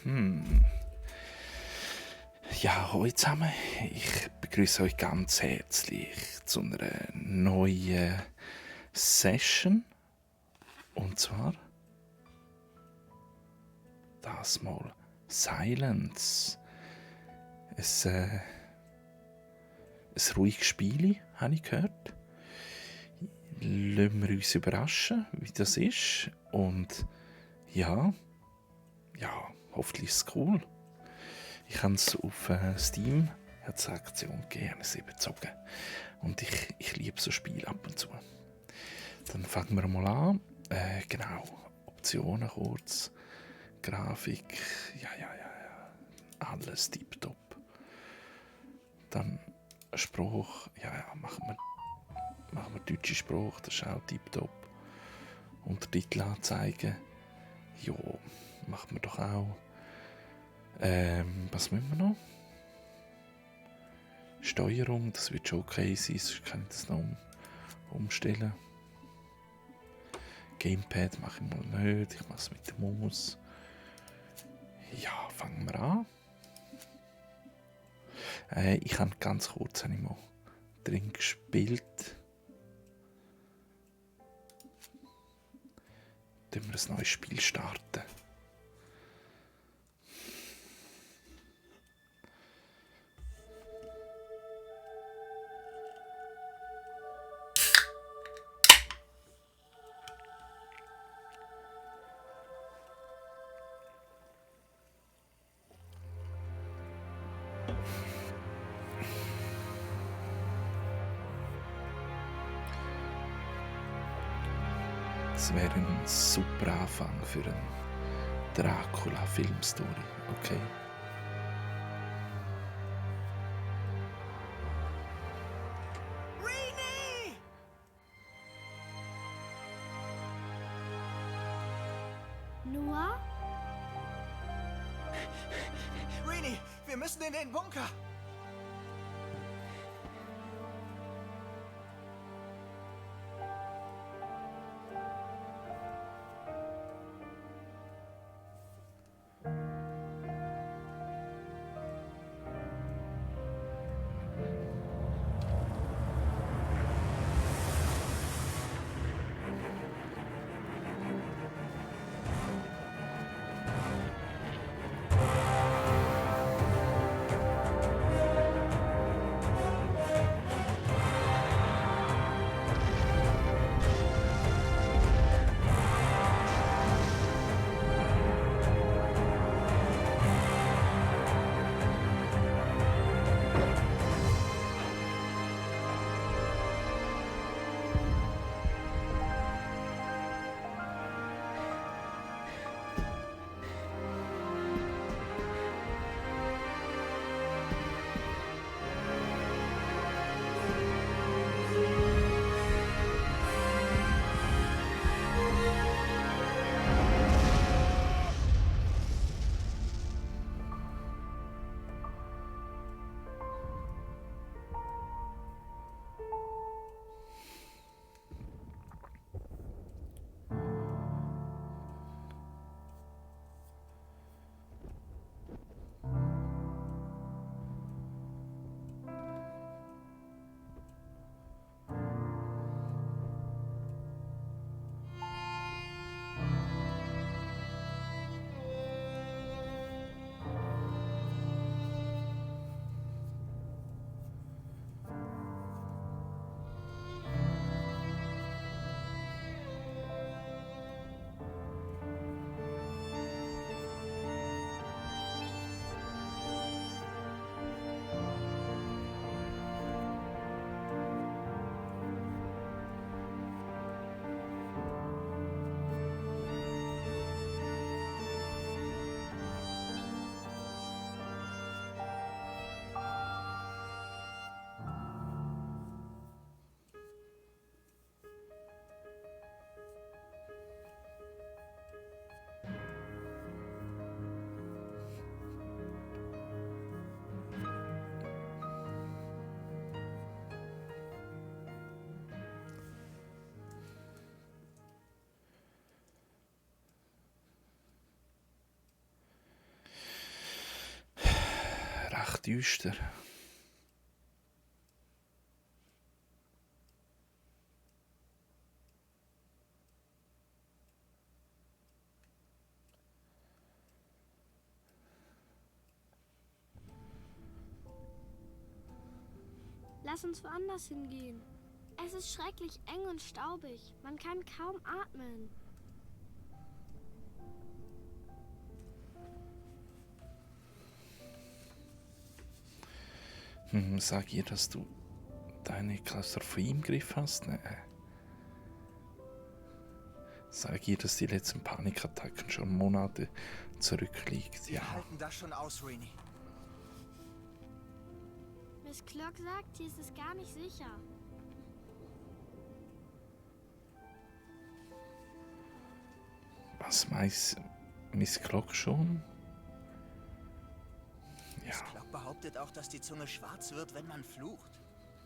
Hm. Ja, hallo zusammen. Ich begrüße euch ganz herzlich zu einer neuen Session. Und zwar das mal Silence. Ein ruhiges Spiel, habe ich gehört. Lassen wir uns überraschen, wie das ist. Und ja, hoffentlich ist es cool. Ich habe es auf Steam, hat es eine Aktion gegeben, habe es überzogen. Und ich liebe so Spiele ab und zu. Dann fangen wir mal an. Genau, Optionen kurz, Grafik, ja. Alles tipptopp. Dann Spruch, machen wir deutsche Spruch, das ist auch tipptopp. Untertitel anzeigen, ja, machen wir doch auch. Was müssen wir noch? Steuerung, das wird schon okay sein, sonst kann ich das noch umstellen. Gamepad mache ich mal nicht, ich mache es mit der Maus. Ja, fangen wir an. Ich habe ganz kurz mal drin gespielt. Dann wir ein neues Spiel starten. Das wäre ein super Anfang für eine Dracula-Filmstory, okay? Rini! Noah? Rini, wir müssen in den Bunker! düster. Lass uns woanders hingehen. Es ist schrecklich eng und staubig. Man kann kaum atmen. Sag ihr, dass du deine Klaustrophobie im Griff hast? Nein. Sag ihr, dass die letzten Panikattacken schon Monate zurückliegt. Wir Ja. halten das schon aus, Rini. Miss Clock sagt, hier ist es gar nicht sicher. Was weiß Miss Clock schon? Miss Ja. Clock behauptet auch, dass die Zunge schwarz wird, wenn man flucht.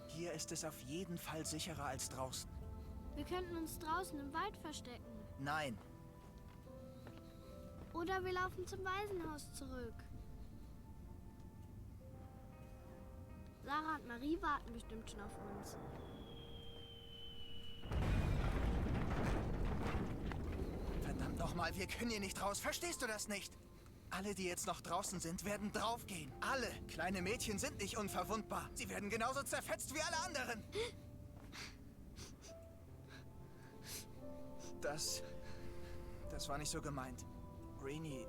Hier ist es auf jeden Fall sicherer als draußen. Wir könnten uns draußen im Wald verstecken. Nein, Oder wir laufen zum Waisenhaus zurück. Sarah und Marie warten bestimmt schon auf uns. verdammt nochmal, wir können hier nicht raus. Verstehst du das nicht? Alle, die jetzt noch draußen sind, werden draufgehen. Alle. Kleine Mädchen sind nicht unverwundbar. Sie werden genauso zerfetzt wie alle anderen. Das war nicht so gemeint. Rini,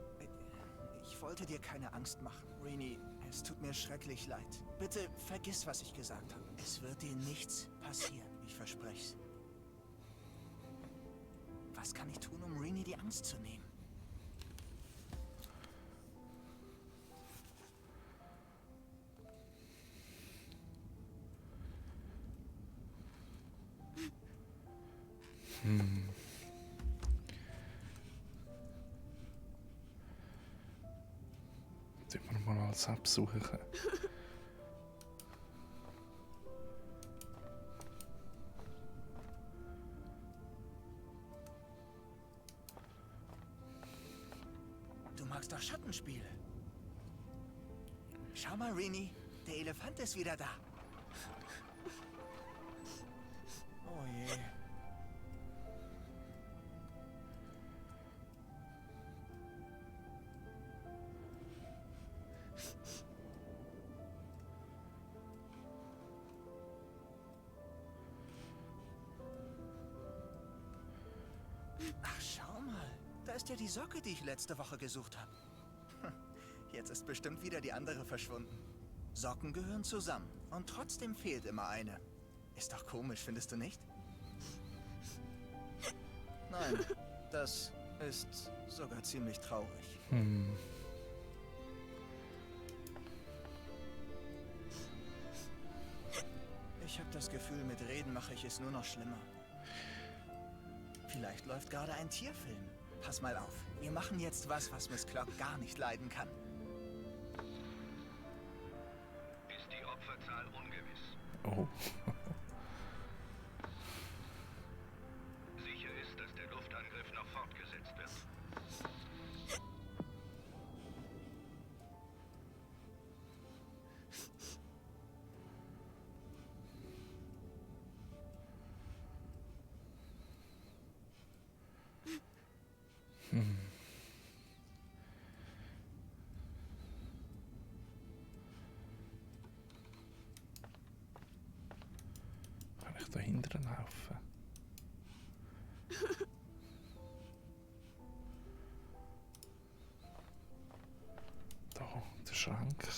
ich wollte dir keine Angst machen. Rini, es tut mir schrecklich leid. Bitte vergiss, was ich gesagt habe. Es wird dir nichts passieren. Ich verspreche es. Was kann ich tun, um Rini die Angst zu nehmen? Tun wir mal als absuchen. Du magst doch Schattenspiele. Schau mal, Rini. Der Elefant ist wieder da. Oh je. Ach, schau mal. Da ist ja die Socke, die ich letzte Woche gesucht habe. Jetzt ist bestimmt wieder die andere verschwunden. Socken gehören zusammen und trotzdem fehlt immer eine. Ist doch komisch, findest du nicht? Nein, das ist sogar ziemlich traurig. Ich habe das Gefühl, mit Reden mache ich es nur noch schlimmer. Vielleicht läuft gerade ein Tierfilm. Pass mal auf. Wir machen jetzt was Miss Clock gar nicht leiden kann. Ist die Opferzahl ungewiss. Oh. Sicher ist, dass der Luftangriff noch fortgesetzt wird. Kann ich da hinten laufen? Da, der Schrank.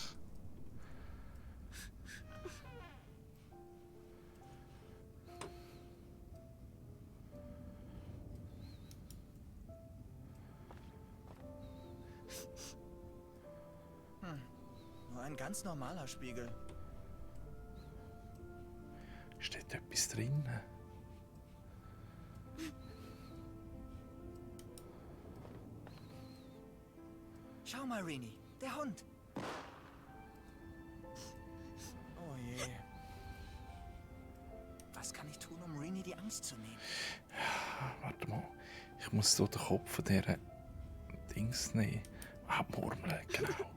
Nur ein ganz normaler Spiegel. Steht etwas drin? Schau mal, Rini. Der Hund. Oh je. Was kann ich tun, um Rini die Angst zu nehmen? Warte mal. Ich muss so den Kopf von dieser Dings nehmen. Abmurmeln, genau.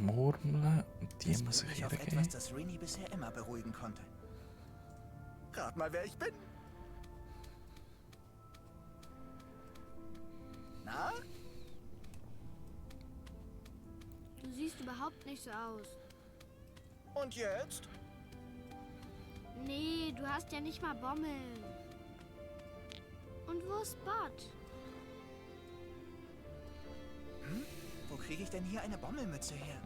murmeln und die Das muss bringt ich mich auf ihr etwas, geben. das Rini bisher immer beruhigen konnte. Rat mal, wer ich bin. Na? Du siehst überhaupt nicht so aus. Und jetzt? Nee, du hast ja nicht mal Bommeln. Und wo ist Spot? Wo kriege ich denn hier eine Bommelmütze her?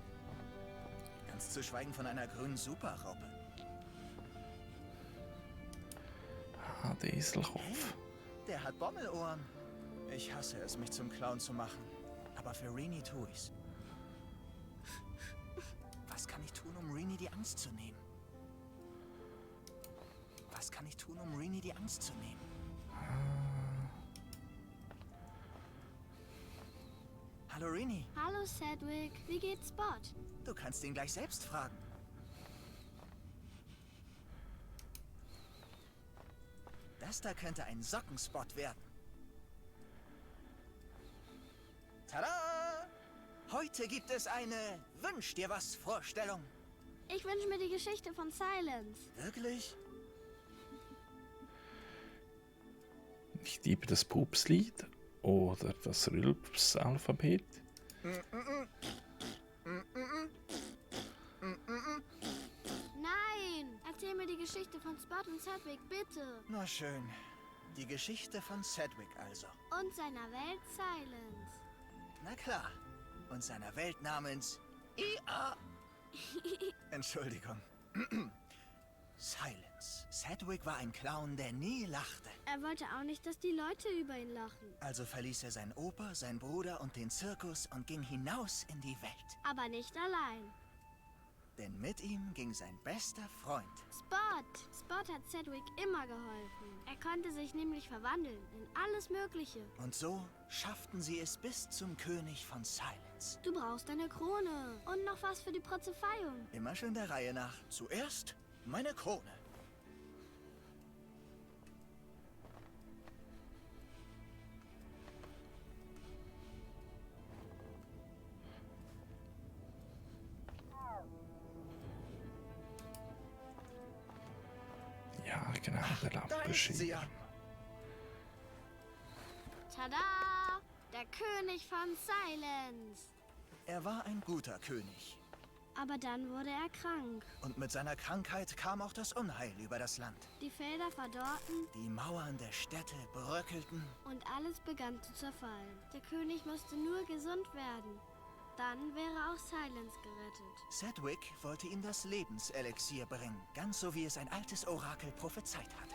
Ganz zu schweigen von einer grünen Superraupe. Ah, der Eselkopf. Der hat Bommelohren. Ich hasse es, mich zum Clown zu machen. Aber für Rini tue ich's. Was kann ich tun, um Rini die Angst zu nehmen? Was kann ich tun, um Rini die Angst zu nehmen? Hallo Rini, Hallo Sedgwick, wie geht's Spot? du kannst ihn gleich selbst fragen. Das da könnte ein Sockenspot werden. Tada! Heute gibt es eine Wünsch dir was Vorstellung. Ich wünsche mir die Geschichte von Silence. Wirklich? Nicht eben das Pupslied oder das Rülps-Alphabet. Nein! Erzähl mir die Geschichte von Spot und Sedgwick, bitte. Na schön. Die Geschichte von Sedgwick also. Und seiner Welt Silence. Na klar. Und seiner Welt namens IA. Entschuldigung. Silence. Sedgwick war ein Clown, der nie lachte. Er wollte auch nicht, dass die Leute über ihn lachen. Also verließ er seinen Opa, seinen Bruder und den Zirkus und ging hinaus in die Welt. Aber nicht allein. Denn mit ihm ging sein bester Freund. Spot! Spot hat Sedgwick immer geholfen. Er konnte sich nämlich verwandeln in alles Mögliche. Und so schafften sie es bis zum König von Silence. Du brauchst eine Krone. Und noch was für die Prophezeiung. Immer schön der Reihe nach. Zuerst meine Krone. Ja, genau, der Da Lampe ist sie ja. Tada! Der König von Silence. Er war ein guter König. Aber dann wurde er krank. Und mit seiner Krankheit kam auch das Unheil über das Land. Die Felder verdorrten Die Mauern der Städte bröckelten. und alles begann zu zerfallen. Der König musste nur gesund werden. Dann wäre auch Silence gerettet. Sedgwick wollte ihm das Lebenselixier bringen, ganz so wie es ein altes Orakel prophezeit hatte.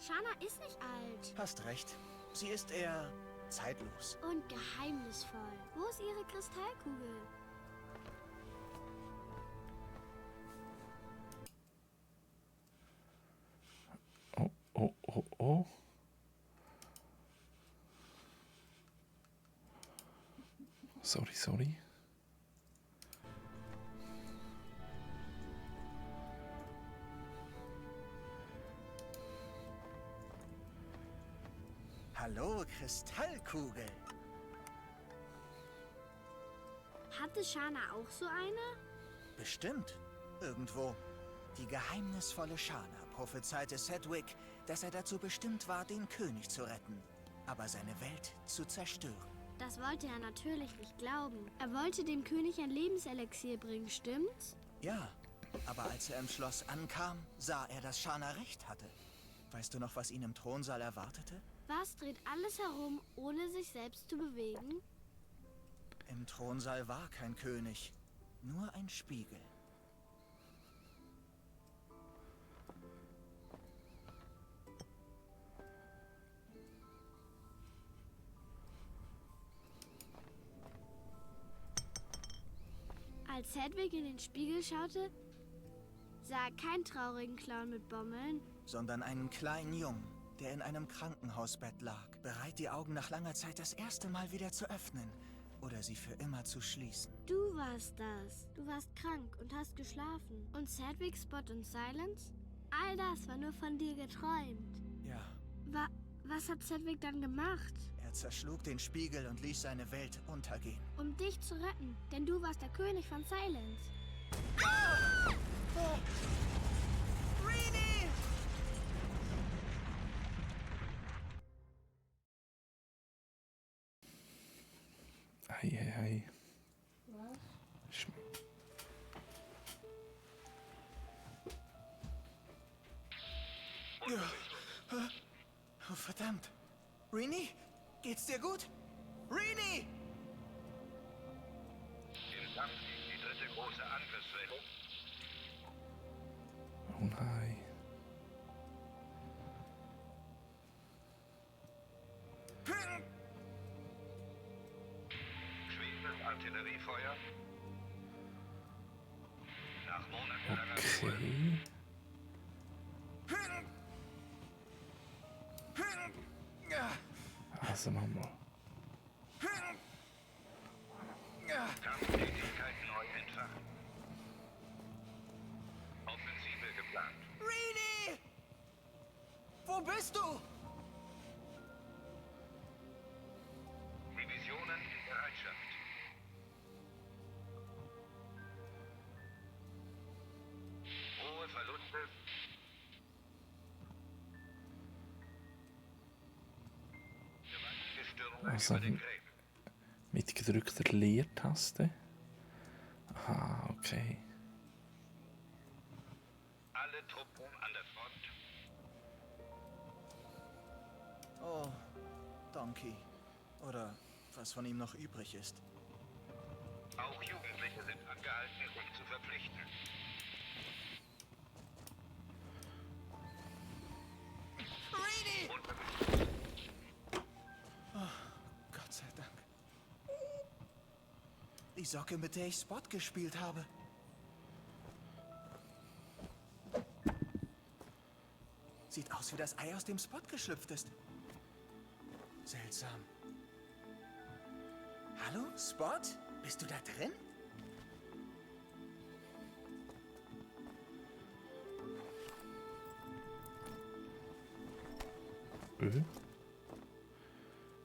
Shana ist nicht alt. Hast recht, sie ist eher zeitlos. Und geheimnisvoll. Wo ist ihre Kristallkugel? Oh, oh, oh, oh. Sorry, sorry. Hallo, Kristallkugel. Hatte Shana auch so eine? Bestimmt. Irgendwo. Die geheimnisvolle Shana prophezeite Sedgwick, dass er dazu bestimmt war, den König zu retten, aber seine Welt zu zerstören. Das wollte er natürlich nicht glauben. Er wollte dem König ein Lebenselixier bringen, stimmt's? Ja, aber als er im Schloss ankam, sah er, dass Shana recht hatte. Weißt du noch, was ihn im Thronsaal erwartete? Was dreht alles herum, ohne sich selbst zu bewegen? Im Thronsaal war kein König, nur ein Spiegel. Als Hedwig in den Spiegel schaute, sah er keinen traurigen Clown mit Bommeln. Sondern einen kleinen Jungen, der in einem Krankenhausbett lag, bereit, die Augen nach langer Zeit das erste Mal wieder zu öffnen oder sie für immer zu schließen. Du warst das. Du warst krank und hast geschlafen. Und Sedgwick, Spot und Silence? All das war nur von dir geträumt. Ja, Was hat Cedric dann gemacht? Er zerschlug den Spiegel und ließ seine Welt untergehen. Um dich zu retten, denn du warst der König von Silence. Rini! Ei. Oh, verdammt. Rini? Geht's dir gut? Rini! Im Kampf gegen die dritte große Angriffswelle Oh nein. schweres Artilleriefeuer. Nach monatelanger Ruhe Okay. Also nochmal. Kampftätigkeit neu entfachen. Offensive geplant. Rini! Wo bist du? Divisionen in Bereitschaft. Hohe Verluste. Gewaltige Stürme Also über den Gräben. mit gedrückter Leertaste. Aha, okay. Alle Truppen an der Front. Oh, Donkey. Oder was von ihm noch übrig ist. Auch Jugendliche sind angehalten, sich zu verpflichten. Rini! Und Gott sei Dank. Die Socke, mit der ich Spot gespielt habe. Sieht aus, wie das Ei aus dem Spot geschlüpft ist. Seltsam. Hallo, Spot? Bist du da drin?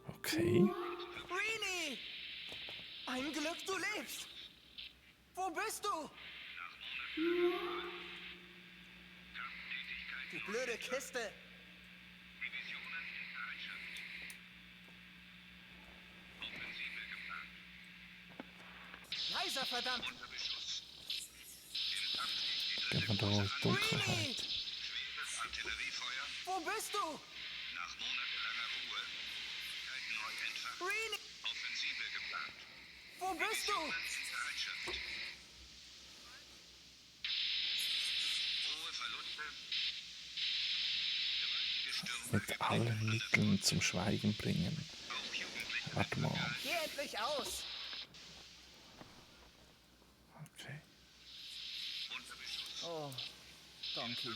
Okay. Rini! Ein Glück, du lebst! Wo bist du? Du blöde Kiste! Divisionen in Bereitschaft. Offensive geplant. Leiser, verdammt! Unter Beschuss. Im Kampf gegen die Gehen wir dritte da in große die Dunkelheit. schweres Artilleriefeuer. Wo bist du? Nach monatelanger Ruhe. Fähigkeit neu entfacht. Rini! Offensive geplant. Wo bist du? Divisionen in Bereitschaft. Hohe Verluste. Gewaltige Stürme Mit allen Mitteln zum Schweigen bringen. Auch Jugendliche Warte mal. Geh endlich aus! Okay. unter Beschuss. Oh, Donkey.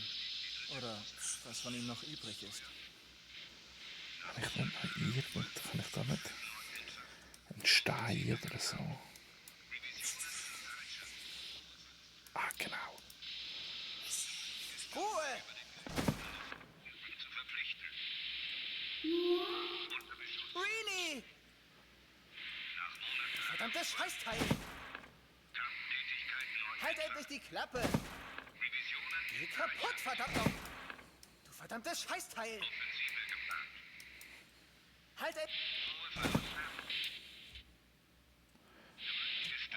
Oder was von ihm noch übrig ist. Kann ich nicht mal kann ich da nicht einen Stein oder so? Ah, genau. Ruhe! Zu verpflichten. Unter Beschuss. Rini! Verdammtes Scheißteil! Kampftätigkeit neu. Halt endlich die Klappe! Divisionen Geh kaputt, verdammt noch! Du verdammtes Scheißteil! Offensive geplant. Halt endlich... Hohe Verluste.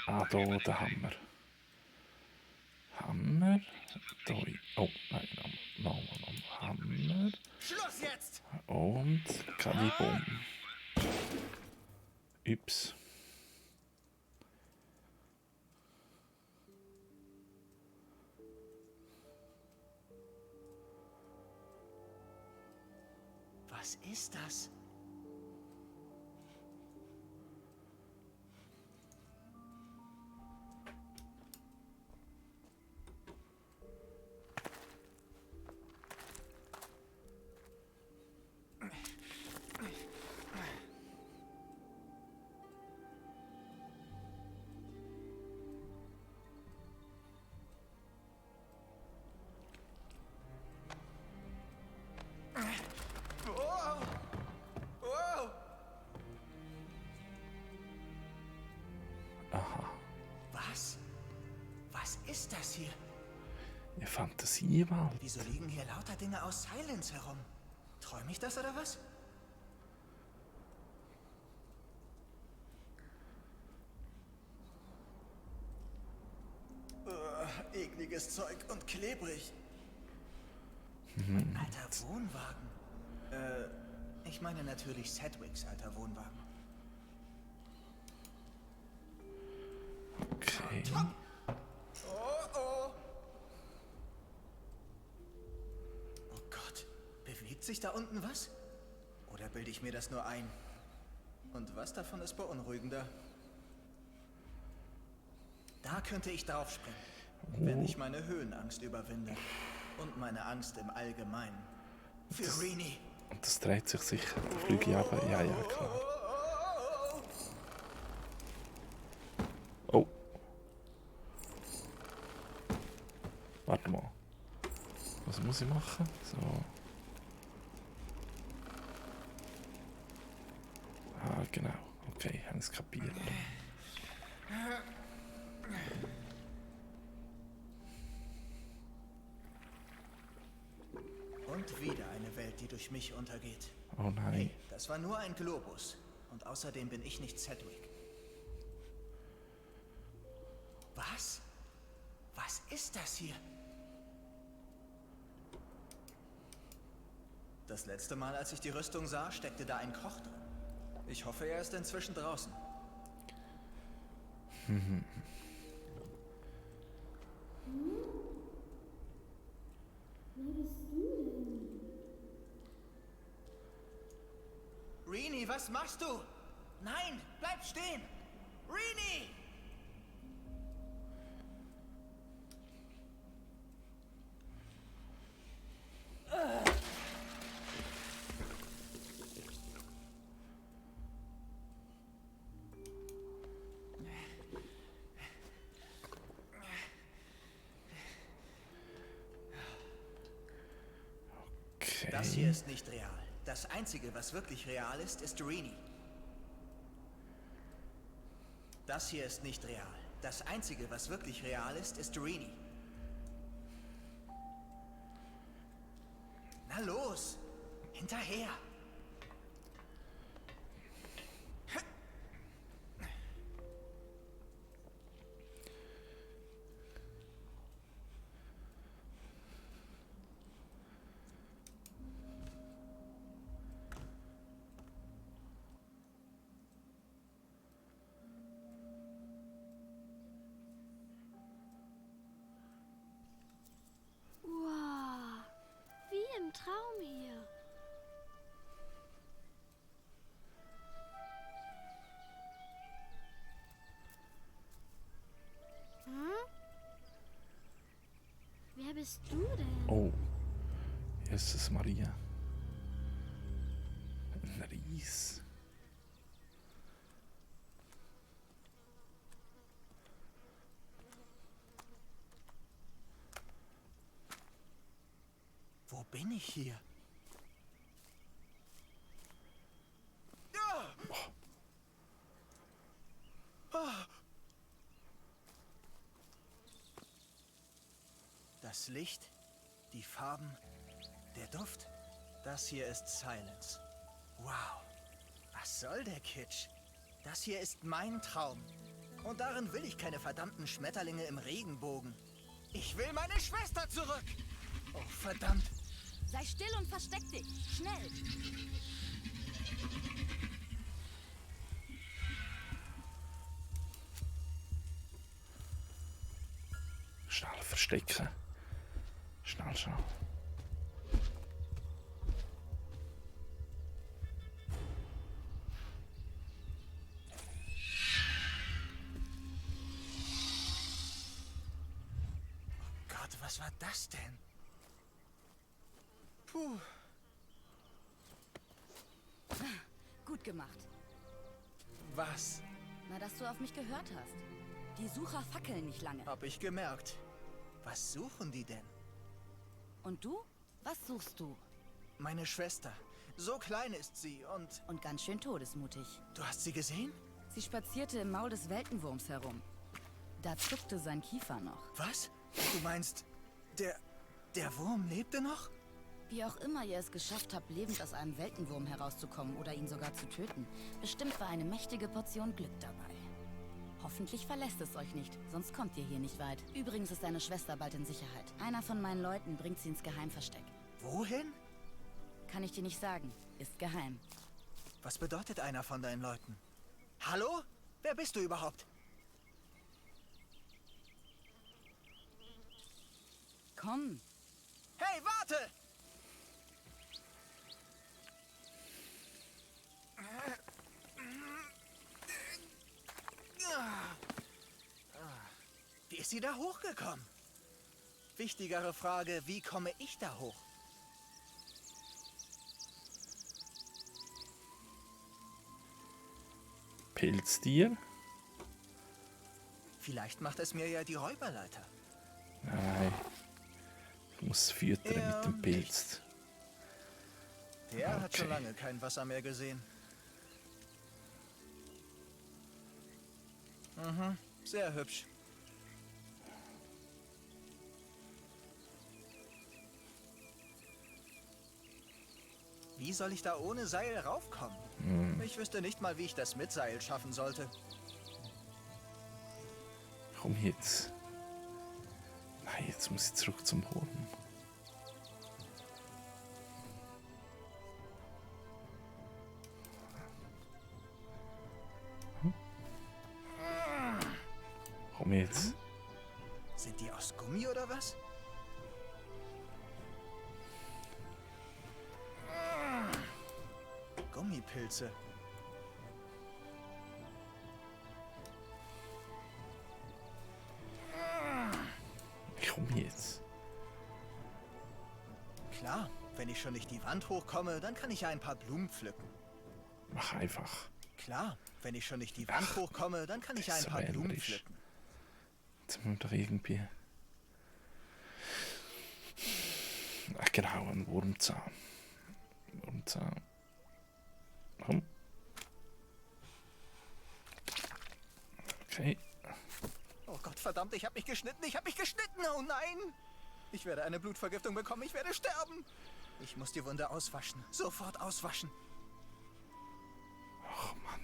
Ah, da der Hammer. Hammer. Da. Oh, nein, nochmal. Hammer. Schluss jetzt! Und Kalibum. Ups. Was ist das? Oh, ist das hier? Eine Fantasiewelt. Wieso liegen hier lauter Dinge aus Silence herum? Träume ich das oder was? Ekliges Zeug und klebrig. Ein alter Wohnwagen. Ich meine natürlich Sedgwicks alter Wohnwagen. Okay. Oh Gott, bewegt sich da unten was? Oder bilde ich mir das nur ein? Und was davon ist beunruhigender? Da könnte ich draufspringen, wenn ich meine Höhenangst überwinde. Und meine Angst im Allgemeinen. Für Rini. Und das dreht sich sicher. Flüge aber. Ja, ja, klar. Oh. Warte mal. Was muss ich machen? So. Ah, genau. Okay, habe ich es kapiert. Und wieder eine Welt, die durch mich untergeht. Oh nein. Hey, das war nur ein Globus. Und außerdem bin ich nicht Sedgwick. Was? Was ist das hier? Das letzte Mal, als ich die Rüstung sah, steckte da ein Koch drin. Ich hoffe, er ist inzwischen draußen. Rini, was machst du? Nein, bleib stehen! Rini! Okay. Das hier ist nicht real. Das Einzige, was wirklich real ist, ist Rini. Das hier ist nicht real. Das Einzige, was wirklich real ist Rini. Na los! Hinterher! Wow, wie im Traum hier. Hm? Wer bist du denn? Oh. Jesus Maria. Ein Ries. Wo bin ich hier? Das Licht, die Farben, der Duft. Das hier ist Silence. Wow. Was soll der Kitsch? Das hier ist mein Traum. Und darin will ich keine verdammten Schmetterlinge im Regenbogen. Ich will meine Schwester zurück. Oh, verdammt. Sei still und versteck dich. Schnell. Schnell verstecken. Schnell, schnell. Gott, was war das denn? Puh. Gut gemacht. Was? Na, dass du auf mich gehört hast. Die Sucher fackeln nicht lange. Hab ich gemerkt. Was suchen die denn? Und du? Was suchst du? Meine Schwester. So klein ist sie und... Und ganz schön todesmutig. Du hast sie gesehen? Sie spazierte im Maul des Weltenwurms herum. Da zuckte sein Kiefer noch. Was? Du meinst, der Wurm lebte noch? Wie auch immer ihr es geschafft habt, lebend aus einem Weltenwurm herauszukommen oder ihn sogar zu töten, bestimmt war eine mächtige Portion Glück dabei. Hoffentlich verlässt es euch nicht, sonst kommt ihr hier nicht weit. Übrigens ist deine Schwester bald in Sicherheit. Einer von meinen Leuten bringt sie ins Geheimversteck. Wohin? Kann ich dir nicht sagen. Ist geheim. Was bedeutet einer von deinen Leuten? Hallo? Wer bist du überhaupt? Komm. Hey, warte! Wie ist sie da hochgekommen? Wichtigere Frage, wie komme ich da hoch? Pilztier? Vielleicht macht es mir ja die Räuberleiter. Nein. Ich muss füttern mit dem Pilz. Der hat schon Okay. lange kein Wasser mehr gesehen. Mhm, sehr hübsch. Wie soll ich da ohne Seil raufkommen? Ich wüsste nicht mal, wie ich das mit Seil schaffen sollte. Komm jetzt. Nein, jetzt muss ich zurück zum Boden. Komm jetzt. Sind die aus Gummi oder was? Gummipilze. Komm jetzt. Klar, wenn ich schon nicht die Wand hochkomme, dann kann ich ja ein paar Blumen pflücken. Mach einfach. Klar, wenn ich schon nicht die Wand hochkomme, dann kann ich ja ein so paar Blumen wählerisch. pflücken. Jetzt müssen wir doch irgendwie. Ach genau, ein Wurmzahn. Wurmzahn. Komm. Okay. Oh Gott, verdammt, ich habe mich geschnitten, oh nein! Ich werde eine Blutvergiftung bekommen, ich werde sterben! Ich muss die Wunde auswaschen, sofort auswaschen. Oh Mann.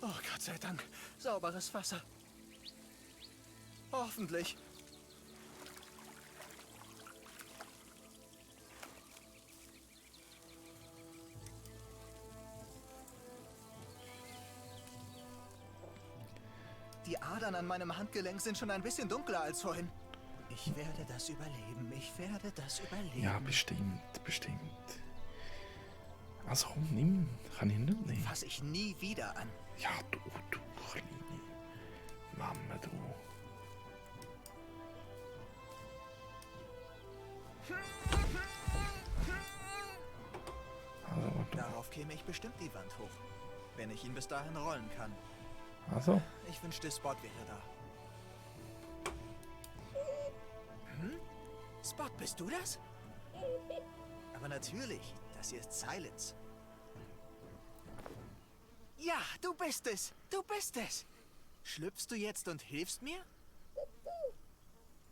Oh Gott sei Dank, sauberes Wasser. Hoffentlich. Die Adern an meinem Handgelenk sind schon ein bisschen dunkler als vorhin. Ich werde das überleben, ich werde das überleben. Ja, bestimmt, bestimmt. Also komm, nimm. Kann ich nicht nehmen. Fass ich nie wieder an. Ja, du kleine Mama, du. Darauf käme ich bestimmt die Wand hoch. Wenn ich ihn bis dahin rollen kann. Also, Ich wünschte, Spot wäre da. Spot, bist du das? Aber natürlich, das hier ist Silence. Ja, du bist es! Du bist es! Schlüpfst du jetzt und hilfst mir?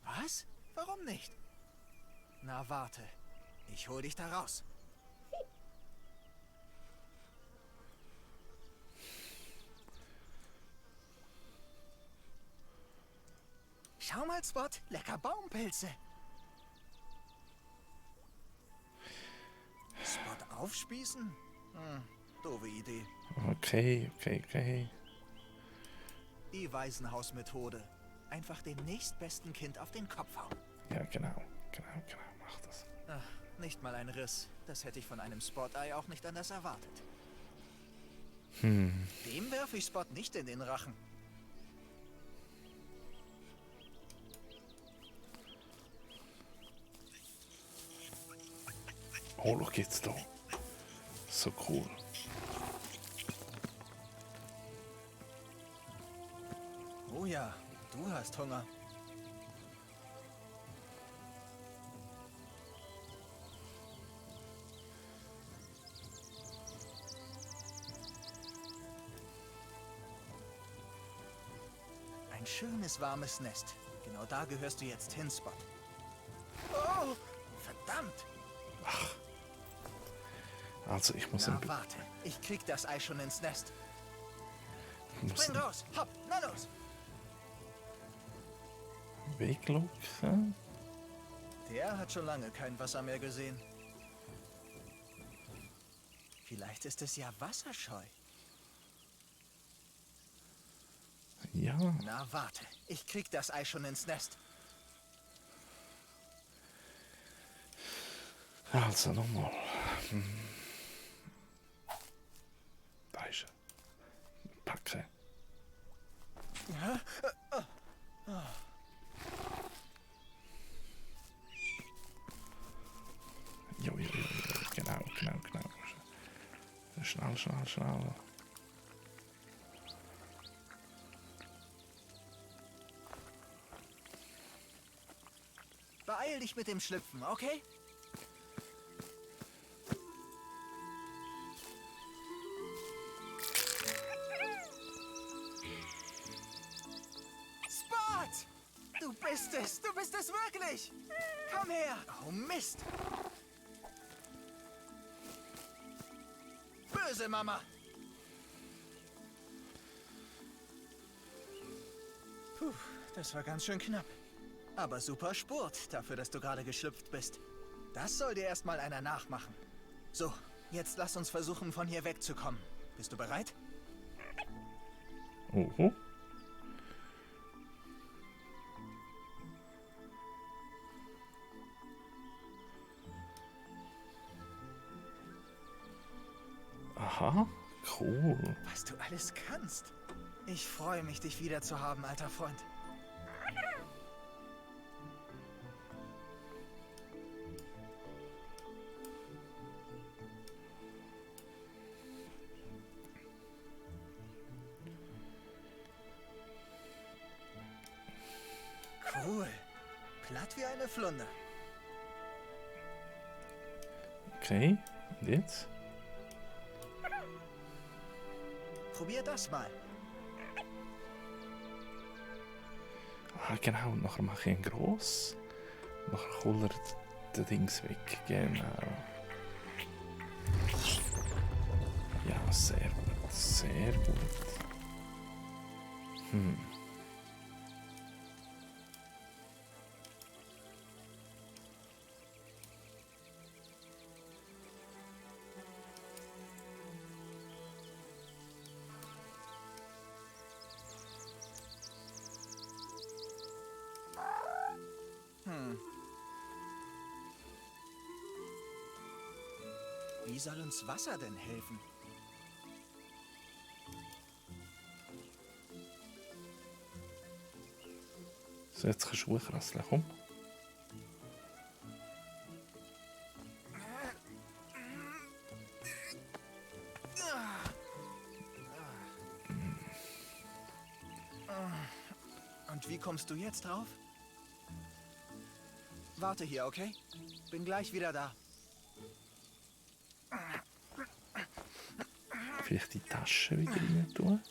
Was? Warum nicht? Na, warte. Ich hol dich da raus. Schau mal, Spot, lecker Baumpilze. Spot aufspießen? Doofe Idee. okay. Die Waisenhausmethode. Einfach dem nächstbesten Kind auf den Kopf hauen. Ja, genau, mach das. Ach, nicht mal ein Riss. Das hätte ich von einem Spot-Ei auch nicht anders erwartet. Dem werfe ich Spot nicht in den Rachen. Oh, schau jetzt da. So cool. Oh ja, du hast Hunger. schönes, warmes Nest. Genau da gehörst du jetzt hin, Spot. Oh, verdammt. Also ich muss Na, ein warte. Ich krieg das Ei schon ins Nest. muss Spring raus. Hopp, na los. weglocken. Der hat schon lange kein Wasser mehr gesehen. Vielleicht ist es ja wasserscheu. Ja, Na, warte. Ich krieg das Ei schon ins Nest. also nochmal. Da ist er. Packen. Jo, genau. Schnell. Beeil dich mit dem Schlüpfen, okay? Spot! Du bist es wirklich! Komm her! Oh Mist! Böse Mama! Puh, das war ganz schön knapp. Aber super Sport dafür, dass du gerade geschlüpft bist. Das soll dir erstmal einer nachmachen. So, jetzt lass uns versuchen, von hier wegzukommen. Bist du bereit? Oho. Aha, cool. Was du alles kannst. Ich freue mich, dich wieder zu haben, alter Freund. Cool. Platt wie eine Flunder. Okay, und jetzt? Probier das mal. Ah, genau, und nachher mache ich ihn gross. Nachher kullert der Dings weg, genau. Ja, sehr gut. Wie soll uns Wasser denn helfen? So, jetzt kannst du hochrasseln, komm. Und wie kommst du jetzt drauf? Warte hier, okay? Bin gleich wieder da. Vielleicht die Tasche wieder rein tun.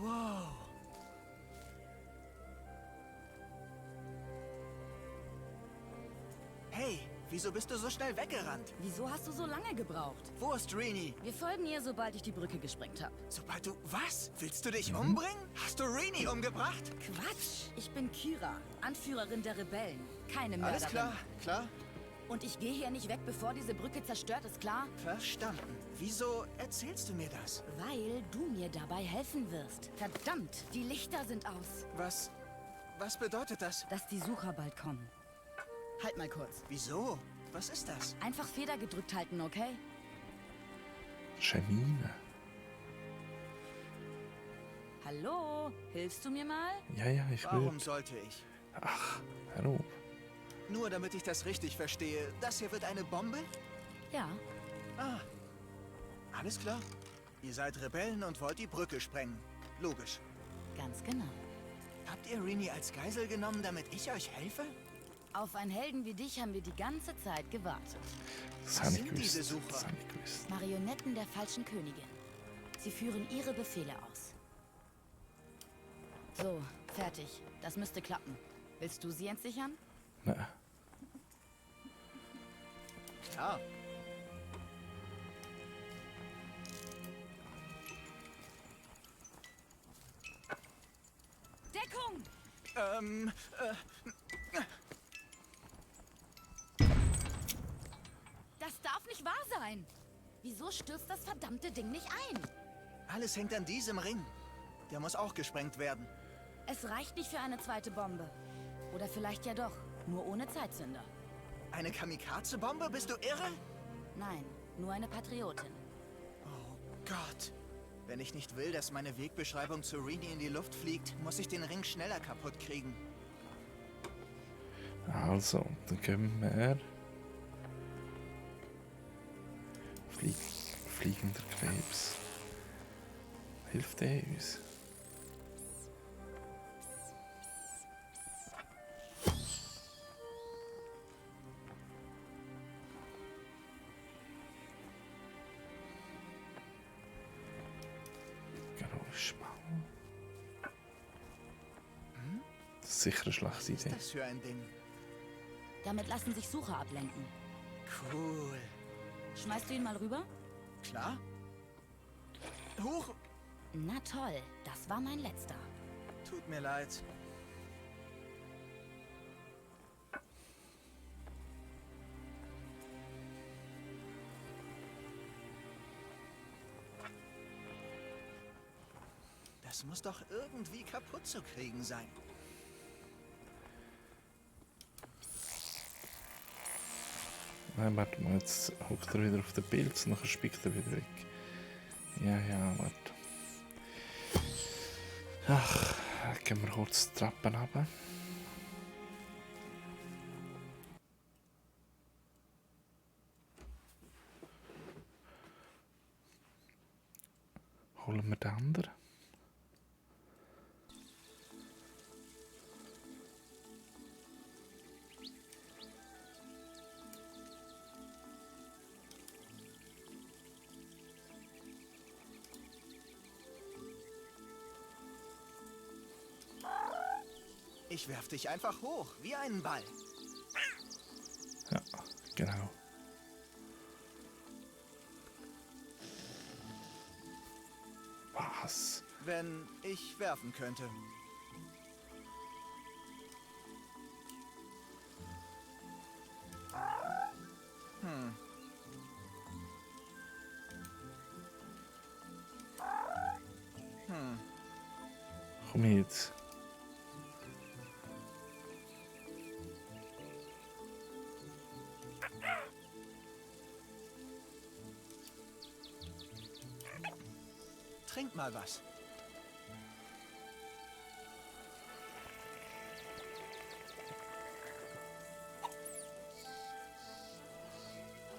Wow. Hey, wieso bist du so schnell weggerannt? Wieso hast du so lange gebraucht? Wo ist Rini? Wir folgen ihr, sobald ich die Brücke gesprengt habe. Sobald du... Was? Willst du dich umbringen? Hast du Rini umgebracht? Quatsch! Ich bin Kira, Anführerin der Rebellen. Keine Mörderin. Alles klar, klar. Und ich gehe hier nicht weg, bevor diese Brücke zerstört ist, klar? Verstanden. Wieso erzählst du mir das? Weil du mir dabei helfen wirst. Verdammt, die Lichter sind aus. Was bedeutet das? Dass die Sucher bald kommen. Halt mal kurz. Wieso? Was ist das? Einfach Feder gedrückt halten, okay? Schemine. Hallo? Hilfst du mir mal? Ja, ich Warum will. sollte ich? Ach, hör auf. Nur damit ich das richtig verstehe. Das hier wird eine Bombe? Ja. Ah. Alles klar. Ihr seid Rebellen und wollt die Brücke sprengen. Logisch. Ganz genau. Habt ihr Rini als Geisel genommen, damit ich euch helfe? Auf einen Helden wie dich haben wir die ganze Zeit gewartet. Das Was habe ich sind diese gewusst. Sucher? Das habe ich gewusst. Marionetten der falschen Königin. Sie führen ihre Befehle aus. So, fertig. Das müsste klappen. Willst du sie entsichern? Nein. Klar. Deckung! Das darf nicht wahr sein. Wieso stürzt das verdammte Ding nicht ein? Alles hängt an diesem Ring. Der muss auch gesprengt werden. Es reicht nicht für eine zweite Bombe. Oder vielleicht ja doch, nur ohne Zeitzünder. Eine Kamikaze-Bombe? Bist du irre? Nein, nur eine Patriotin. Oh Gott. Wenn ich nicht will, dass meine Wegbeschreibung zu Rini in die Luft fliegt, muss ich den Ring schneller kaputt kriegen. Also, dann gehen wir. Fliegender Krebs. Hilft der uns? Geräuschbau. Das ist sicher eine schlechte Was ist Idee. das für ein Ding? Damit lassen sich Sucher ablenken. Cool. Schmeißt du ihn mal rüber? Klar? Huch! Na toll, das war mein letzter. Tut mir leid. Das muss doch irgendwie kaputt zu kriegen sein. Nein, warte mal, jetzt hockt er wieder auf den Pilz, nachher spickt er wieder weg. Ja, warte. Ach, gehen wir kurz die Treppen runter. Holen wir den anderen. Ich werf dich einfach hoch, wie einen Ball. Ja, genau. Was? Wenn ich werfen könnte. Komm jetzt. Trink mal was.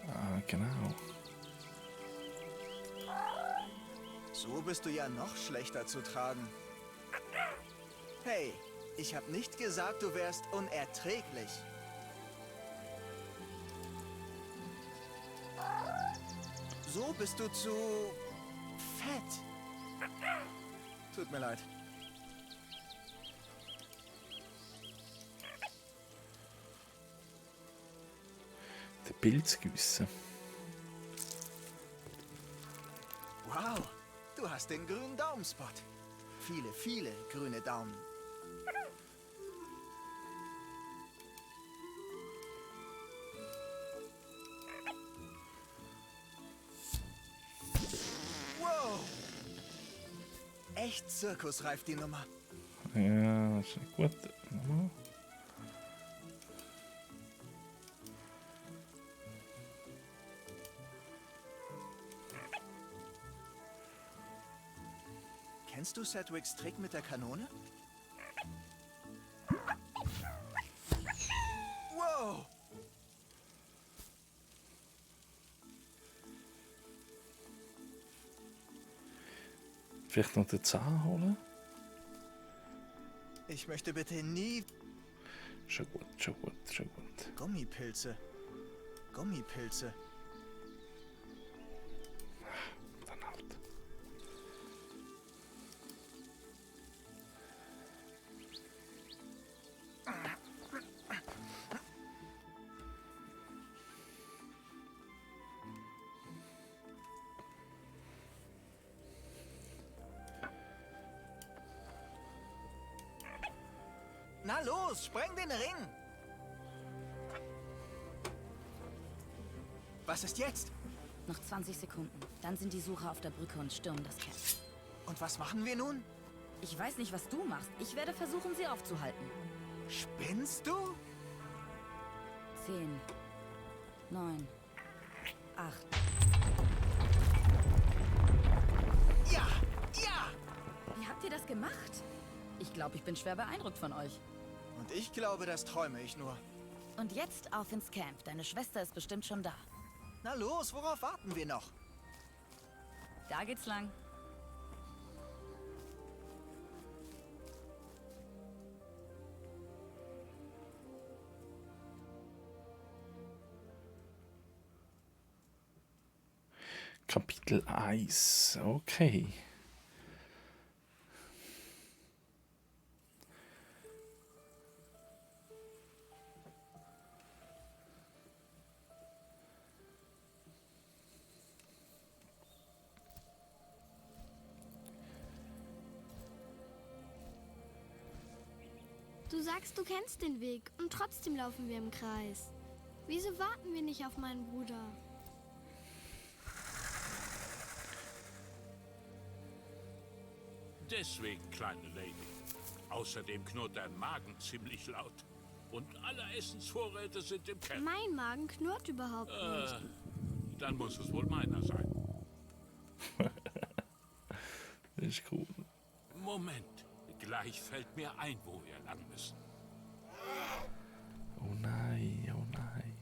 Ah, genau. So bist du ja noch schlechter zu tragen. Hey, ich habe nicht gesagt, du wärst unerträglich. So bist du zu fett. Tut mir leid. Der Pilzgüsse. Wow, du hast den grünen Daumenspot. Viele, viele grüne Daumen. Wow! Echt zirkusreif die Nummer. Ja, das ist gut. Nochmal. Kennst du Sedgwicks Trick mit der Kanone? Wow! Vielleicht noch den Zahn holen? Ich möchte bitte nie... Schon gut, schon gut, schon gut. Gummipilze. Gummipilze. Dann halt. Na los, spreng den Ring! Was ist jetzt? Noch 20 Sekunden. Dann sind die Sucher auf der Brücke und stürmen das Camp. Und was machen wir nun? Ich weiß nicht, was du machst. Ich werde versuchen, sie aufzuhalten. Spinnst du? 10, 9, 8. Ja! Ja! Wie habt ihr das gemacht? Ich glaube, ich bin schwer beeindruckt von euch. Und ich glaube, das träume ich nur. Und jetzt auf ins Camp. Deine Schwester ist bestimmt schon da. Na los, worauf warten wir noch? Da geht's lang. Kapitel 1. Okay. Du sagst, du kennst den Weg und trotzdem laufen wir im Kreis. Wieso warten wir nicht auf meinen Bruder? Deswegen, kleine Lady. Außerdem knurrt dein Magen ziemlich laut. Und alle Essensvorräte sind im Keller. Mein Magen knurrt überhaupt nicht. Dann muss es wohl meiner sein. Das ist cool. Moment. Gleich fällt mir ein, wo wir lang müssen. Oh nein, oh nein.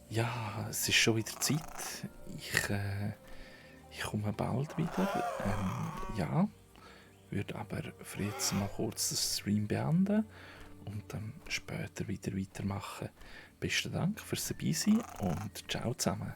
Ja, es ist schon wieder Zeit. Ich komme bald wieder. Ja, würde aber für jetzt mal kurz den Stream beenden und dann später wieder weitermachen. Besten Dank fürs Dabeisein und ciao zusammen.